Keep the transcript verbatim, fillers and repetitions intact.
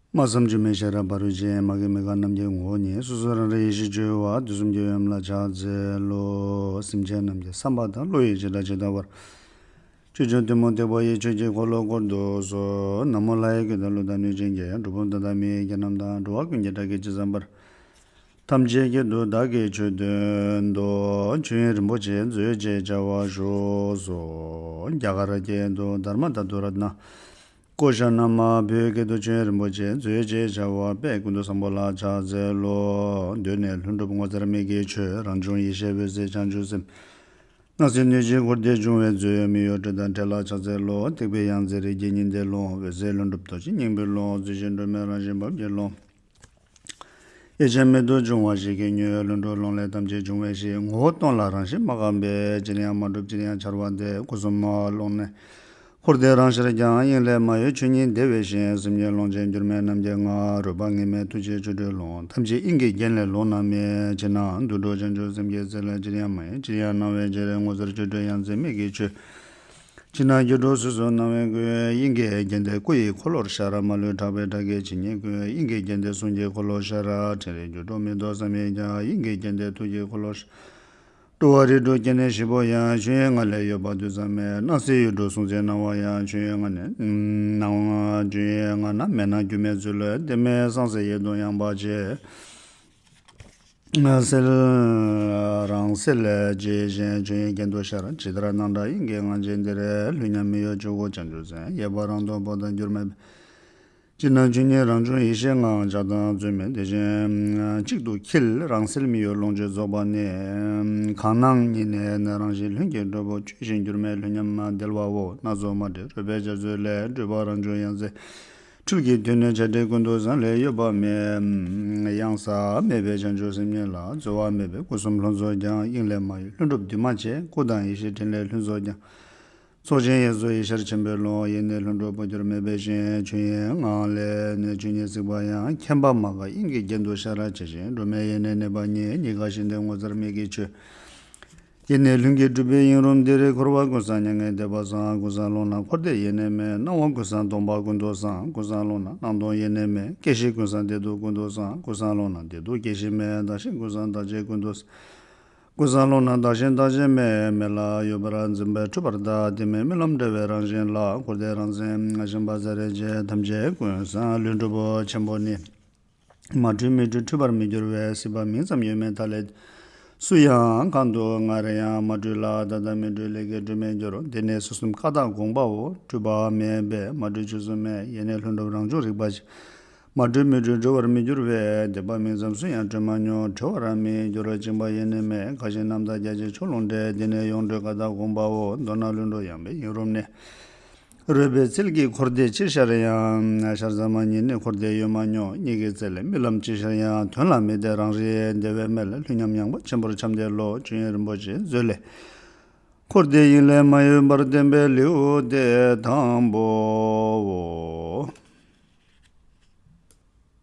སྨྲ་བསམ་བརྗོད་མེད་ཤེས་རབ་ཕ་རོལ་ཕྱིན། མ་སྐྱེས་མི་ཁ་རྣམས་ཀྱི་ངོ་བོ་ཉིད། སོ་སོ་རང་རིག་ཡེ་ཤེས་སྤྱོད་པ། དུས་གསུམ་གྱི་ཡུམ་ལ་ཕྱག་འཚལ་ལོ། སེམས་ཅན་རྣམས་ཀྱི་བསམ་པ་དང་བློ་ཡི་བྱེ་བྲག་ཇི་ལྟ་བར། ཆོས་འབྱུང་ཐུན་མོང་ཐེག་པ་ཡི་ཆོས་ཀྱི་འཁོར་ལོ་བསྐོར་དུ་གསོལ། ན་མོ་ལྷ་ཡི་སྐད་དང་ཀླུ་དང་གནོད་སྦྱིན་གྱི། གྲུལ་བུམ་དག་དང་མི་ཡི་སྐད་རྣམས་དང་། འགྲོ་བ་ཀུན་གྱི་སྒྲ་སྐད་ཇི་ཙམ་པར། ཐམས་ཅད་སྐད་དུ་བདག་གིས་ཆོས་བསྟན་ཏོ། ཆོས་དབྱིངས་རིན་པོ་ཆེ་མཛོད་ཅེས་བྱ་བ་བཞུགས་སོ། རྒྱ་གར་སྐད་དུ་དྷརྨ་དྷ་ཏུ་རཏྣ་ཀོ་ཤ་ན་མ། བོད་སྐད་དུ་ཆོས་དབྱིངས་རིན་པོ་ཆེ་མཛོད་ཅེས་བྱ་བ་དཔལ་ཀུན་ཏུ་བཟང་པོ་ལ་ཕྱག་འཚལ་ལོ། གདོད་ནས་ལྷུན་གྲུབ་ངོ་མཚར་མི་དགེ་ཆོས། རང་བྱུང་ཡེ་ཤེས་འོད་གསལ་བྱང་ཆུབ་སེམས། སྣང་སྲིད་སྣོད་བཅུད་འཁོར་འདས་འབྱུང་བའི་མཛོད། མི་གཡོ་སྤྲོས་དང་བྲལ་ལ་ཕྱག་འཚལ་ལོ། ཐེག་པའི་ཡང་རྩེ་རིགས་ཀྱི་སྙིང་ལྟར་ལོངས། འོད་གསལ་ལྷུན་གྲུབ་རྡོ་རྗེ་སྙིང་པོའི་ལོངས། རྫུས་ཆེན་སྒྲོན་མེ་རང་བཞིན་བབས་ཀྱི་ལོངས། དབྱེ་བྱ་མེད་དུ་འབྱུང་བ་གཞི་གི་མྱོས། ལྷུན་གྲུབ་ཀློང་ལས་ཐམས་ཅད་འབྱུང་བའི་གཞི། ངོ་བོ་སྟོང་ལ་རང་བཞིན་མ་འགགས་པས། ཅིར་ཡང་མ་གྲུབ་ཅིར་ཡང་འཆར་བ་སྟེ། སྐུ་གསུམ་ཀློང་ནས་འཁོར་འདས་རང་ཤར་ཀྱང་། དབྱིངས་ལས་མ་གཡོས་ཆོས་ཉིད་བདེ་བའི་ཞིང་། སེམས་ཉིད་ཀློང་ཆེན་འགྱུར་མེད་རྣམ་རྒྱལ་ངང་། རོལ་པ་ངེས་མེད་ཐུགས་རྗེའི་ཆོ་འཕྲུལ་ལོངས། ཐམས་ཅད་དབྱིངས་ཀྱི་རྒྱན་ལས་ལོངས་རྣམ་སྨིན། ཕྱི་ནང་དུད་འགྲོ་བྱང་ཆུབ་སེམས་ཀྱི་རྩལ། ཅིར་ཡང་མ་གཡེངས་ཅིར་ཡང་སྣང་བའི་རྗེ་རེད། ངོ་མཚར་ཆོ་འཕྲུལ་ཡང་རྩེ་མིག་གི་ཆོས། ཕྱི་ནང་སྒྱུ་འཕྲུལ་གཟུགས་སུ་སྣང་བའི་སྐུ། དབྱིངས་ཀྱི་རྒྱན་ཏེ་སྐུ་ཡི་འཁོར་ལོར་ཤར། མ་ལུས་གྲགས་པའི་ཕྲ་རྒྱས་ཇི་སྙེད་ཀུན། དབྱིངས་ཀྱི་རྒྱན་ཏེ་གསུང་གི་འཁོར་ལོར་ཤར། ཕྲིན་ལས་སྒྱུ་འཕྲུལ་མིག་ཏོ་བསམ་ཡས་ཀྱང་། དབྱིངས་ཀྱི་རྒྱན་ཏེ་ཐུགས་ཀྱི་འཁོར་ལོར་ཤར། འགྲོ་བ་རིགས་དྲུག་སྐྱེ་གནས་བཞི་པོ་ཡང་། ཆོས་དབྱིངས་ལྔ་ལས་གཡོས་པ་དུས་མཚམས་མེད། སྣང་སྲིད་ཡུལ་དྲུག་གཟུང་འཛིན་སྣང་བ་ཡང་། ཆོས་དབྱིངས་ལྔ་ནས་སྣང་། ཆོས་དབྱིངས་ལྔ་ན་མེད་སྣང་སྒྱུ་མའི་ཚུལ་ལས། དེ་མེད་སངས་རྒྱས་ཡེ་དུ་ཡངས་པ་ཆེ། གསལ་རང་གསལ་ལས་ཇི་བཞིན་ཆོས་དབྱིངས་རྒྱན་དུ་ཤར། ཇི་ལྟར་སྣང་གྲགས་དབྱིངས་ཀྱི་ངང་བཞིན་འདིར། ལྷུན་ཉམས་མི་གཡོ་ཆོས་སྐུ་བྱང་ཆུབ་སེམས། ཡེ་པ་རང་དོན་པོ་ཏི་འགྱུར་མེད་པས། ཅིར་སྣང་ཆོས་ཉིད་རང་བྱུང་ཡེ་ཤེས་ངང་། ཆགས་སྡང་རྩོལ་མེད་དེ་བཞིན་གཅིག་ཏུ་འཁྱིལ། རང་གསལ་མི་གཡོ་ལོངས་སྤྱོད་རྫོགས་པ་ནི། གང་སྣང་ཉིད་ནི་རང་བཞིན་ལྷུན་གྱིས་གྲུབ་པོ། ཆོས་བཞིན་འགྱུར་མེད་ལྷུན་ཉམས་དལ་བའོ། སྣ་ཚོགས་མ་འདྲེས་རོལ་པའི་འཇའ་ཚོན་ལས། སྤྲོས་པ་རང་བྱུང་ཡང་རྩེ། འཕྲུལ་གྱི་དུས་ནི་བྱ་བྲལ་ཀུན་ཏུ་བཟང་། ལས་གཡོ་བ་མེད་གཡང་ས་མེད་པའི་བྱང་ཆུབ་སེམས་ཉིད་ལ། རྩོལ་བ་མེད་པའི་སྐུ་གསུམ་ལྷུན་རྫོགས་ཀྱང་། དབྱིངས་ལས་མ་གཡོས་ལྷུན་གྲུབ་འདུས་མ་བྱས། སྐུ་དང་ཡེ་ཤེས་ཕྲིན་ལས་ལྷུན་རྫོགས་ཀྱང་། ཚོགས་ཆེན་ཡེ་རྫོགས་ཡེ་ཤེས་ཆེན་པོའི་ལོངས། ཡེ་ནས་ལྷུན་གྲུབ་འཕོ་འགྱུར་མེད་པའི་ཞིང་། ཆོས་དབྱིངས་ངང་ལས་ནི་ཆོས་ཉིད་གཟིགས་པ་ཡང་། མཁྱེན་པ་མ་འགགས་དབྱིངས་ཀྱི་རྒྱན་དུ་ཤར། ཇི་བཞིན་སྒྲོན་མེ་ཡེ་ནས་གནས་པ་ཉིད། གཉིས་ཀ་ཞི་བདེ་ངོ་མཚར་མི་དགེ་ཆོས། ཡེ་ནས་ལྷུན་གྱིས་གྲུབ་པའི་དབྱིངས་རུམ་འདིར། འཁོར་བ་ཀུན་སངས་མྱ་ངན་འདས་པ་སངས། ཀུན་སངས་ཀློང་ན་འཁོར་འདས་ཡེ་ནས་མེད། སྣང་བ་ཀུན་སངས་སྟོང་པ་ཀུན་ཏུ་སངས། ཀུན་སངས་ཀློང་ན་སྣང་སྟོང་ཡེ་ནས་མེད། སྐྱེ་ཤི་ཀུན་སངས་བདེ་སྡུག་ཀུན་ཏུ་སངས། ཀུན་སངས་ཀློང་ན་བདེ་སྡུག་སྐྱེ་ཤི་མེད། བདག་གཞན་ཀུན་སངས་བདག་བཅས་ཀུན་ཏུ་སངས། ཀུན་སངས་ཀློང་ན་བདག་གཞན་བདག་བཅས་མེད། མེད་ལ་ཡོད་པར་འཛིན་པའི་འཁྲུལ་པར་གདའ། དེ་མེད་རྨི་ལམ་འདྲ་བའི་རང་བཞིན་ལ། འཁོར་འདས་རང་མཚན་ཞེན་པ་ཟད་རེ་ཆེ། ཐམས་ཅད་ཀུན་སངས་ལྷུན་གྲུབ་ཆེན་པོ་ནི། མ་འཁྲུལ་མི་འཁྲུལ་འཁྲུལ་པར་མི་འགྱུར་བས། སྲིད་པ་མིང་ཙམ་ཡོད་མེད་མཐའ་ལས། སུ་ཡང་གང་དུ་སྔར་ཡང་མ་འཁྲུལ་ལ། ད་ལྟ་མི་འཁྲུལ་ལས་ཀྱི་འཁྲུལ་མེད་འགྱུར། འདི་ནི་སོ་གསུམ་ཀ་དག་དགོངས་པའོ། འཁྲུལ་པ་མེད་པས་མ་འཁྲུལ་ཆོས་སུ་མེད། ཡེ་ནས་ལྷུན་གྲུབ་རང་བྱུང་རིག་པ་ཞིག། མ་འཁྲུལ་མི་འཁྲུལ་འཁྲུལ་པར་མི་འགྱུར་བས། འདས་པ་མིང་ཙམ་སུ་ཡང་འཁྲུལ་མ་མྱོང་། འཁྲུལ་བར་མི་འགྱུར་བཅིངས་པ་ཡེ་ནས་མེད། ཁ་ཞེ་རྣམ་དག་རྒྱ་ཆེན་ཕྱོགས་ལྷུང་བྲལ། འདི་ནི་ཡོངས་གྲོལ་ཀ་དག་དགོངས་པའོ། མདོར་ན་ལྷུན་གྲུབ་ཡངས་པའི་དབྱིངས་རུམ་ནས། རོལ་པའི་རྩལ་གྱིས་འཁོར་འདས་ཅི་ཤར་ཡང་། ཤར་ཟ་མ་ཉིད་ནི་འཁོར་འདས་ཡོད་མ་མྱོང་། གཉིད་ཀྱི་རྩལ་ལས་རྨི་ལམ་ཅི་ཤར་ཡང་། དོན་ལ་མི་གཏད་རང་རིག་བདེ་བའི་མེ་ལྷ། ལྷུན་ཉམས་ཡངས་པ་ཆེན་པོར་འཁྱམས་ཏེ་ལོ། ཆོས་དབྱིངས་རིན་པོ་ཆེའི་མཛོད་ལས། འཁོར་འདས་དབྱིངས་ལས་མ་གཡོས་པར་བསྟན་པའི་ལེའུ་སྟེ་དང་པོའོ།